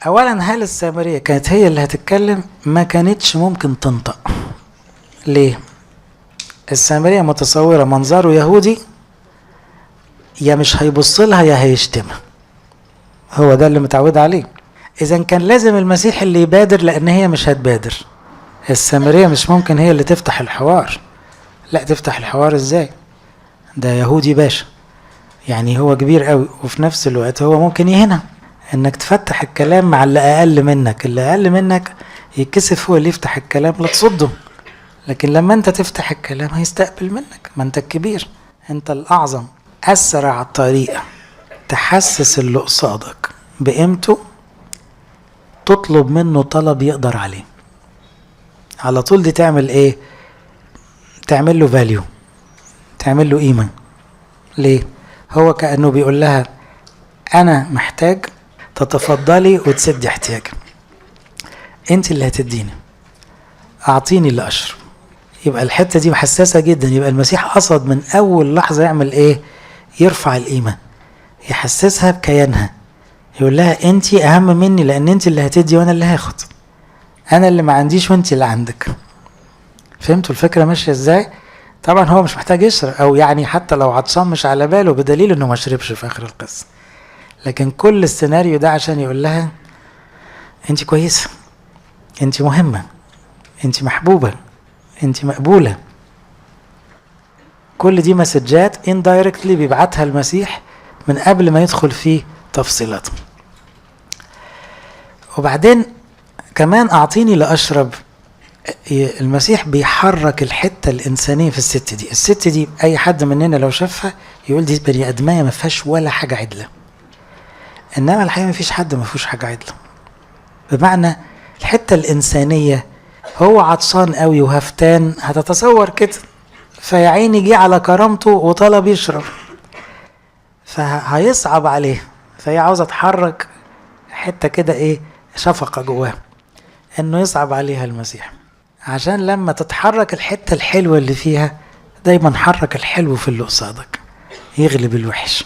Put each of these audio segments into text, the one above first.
اولا هل السامرية كانت هي اللي هتتكلم؟ ما كانتش ممكن تنطق. ليه؟ السامرية متصورة منظره يهودي، يا مش هيبص لها يا هيشتمها، هو ده اللي متعود عليه. اذا كان لازم المسيح اللي يبادر، لان هي مش هتبادر. السامرية مش ممكن هي اللي تفتح الحوار. لا، تفتح الحوار ازاي؟ ده يهودي باشا، يعني هو كبير قوي، وفي نفس الوقت هو ممكن يهنا. انك تفتح الكلام مع اللي اقل منك، اللي اقل منك يتكسف هو اللي يفتح الكلام، لا تصده. لكن لما انت تفتح الكلام هيستقبل منك، ما انت الكبير، انت الاعظم. اسرع طريقة تحسس اللي قصادك بقيمته، تطلب منه طلب يقدر عليه على طول. دي تعمل ايه؟ تعمل له فاليو، تعمل له قيمة. ليه؟ هو كأنه بيقول لها انا محتاج، تتفضلي وتسدي احتياجي، انت اللي هتديني، اعطيني اللي اشرب. يبقى الحتة دي حساسة جدا. يبقى المسيح قصد من اول لحظة يعمل ايه؟ يرفع القيمة، يحسسها بكيانها، يقول لها انت اهم مني، لان انت اللي هتدي وانا اللي هاخد، انا اللي ما عنديش وانت اللي عندك. فهمتوا الفكرة ماشية ازاي؟ طبعا هو مش محتاج يشرب، او يعني حتى لو عطشان مش على باله، بدليل انه ما شربش في اخر القصة. لكن كل السيناريو ده عشان يقول لها انت كويسة، انت مهمة، انت محبوبة، انت مقبولة. كل دي مسجات indirectly بيبعتها المسيح من قبل ما يدخل في تفصيلات. وبعدين كمان اعطيني لاشرب، المسيح بيحرك الحتة الإنسانية في الست دي. الست دي أي حد مننا لو شافها يقول دي بني آدمية ما فيهاش ولا حاجة عدلة، إنما الحقيقة ما فيش حد ما فيهوش حاجة عدلة. بمعنى الحتة الإنسانية، هو عطشان قوي وهفتان، هتتصور كده، فيا عيني جه على كرامته وطلب يشرب، فهيصعب عليه. فهي عاوزة تحرك حتة كده إيه، شفقة جواه، إنه يصعب عليها المسيح، عشان لما تتحرك الحتة الحلوة اللي فيها. دايما حرك الحلو في اللي قصادك يغلب الوحش.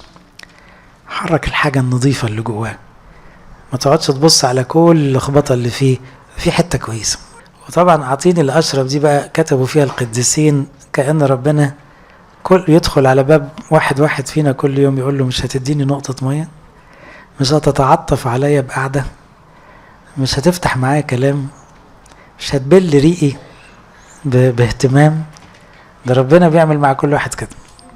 حرك الحاجة النظيفة اللي جواه، ما تقعدش تبص على كل اللخبطة اللي فيه، في حتة كويسة. وطبعا اعطيني اللي اشرب دي بقى كتبوا فيها القديسين كأن ربنا كل يدخل على باب واحد واحد فينا كل يوم يقول له مش هتديني نقطة مية؟ مش هتتعطف عليا بقعدة؟ مش هتفتح معايا كلام؟ مش هتبل ريقي باهتمام؟ ده ربنا بيعمل مع كل واحد كده.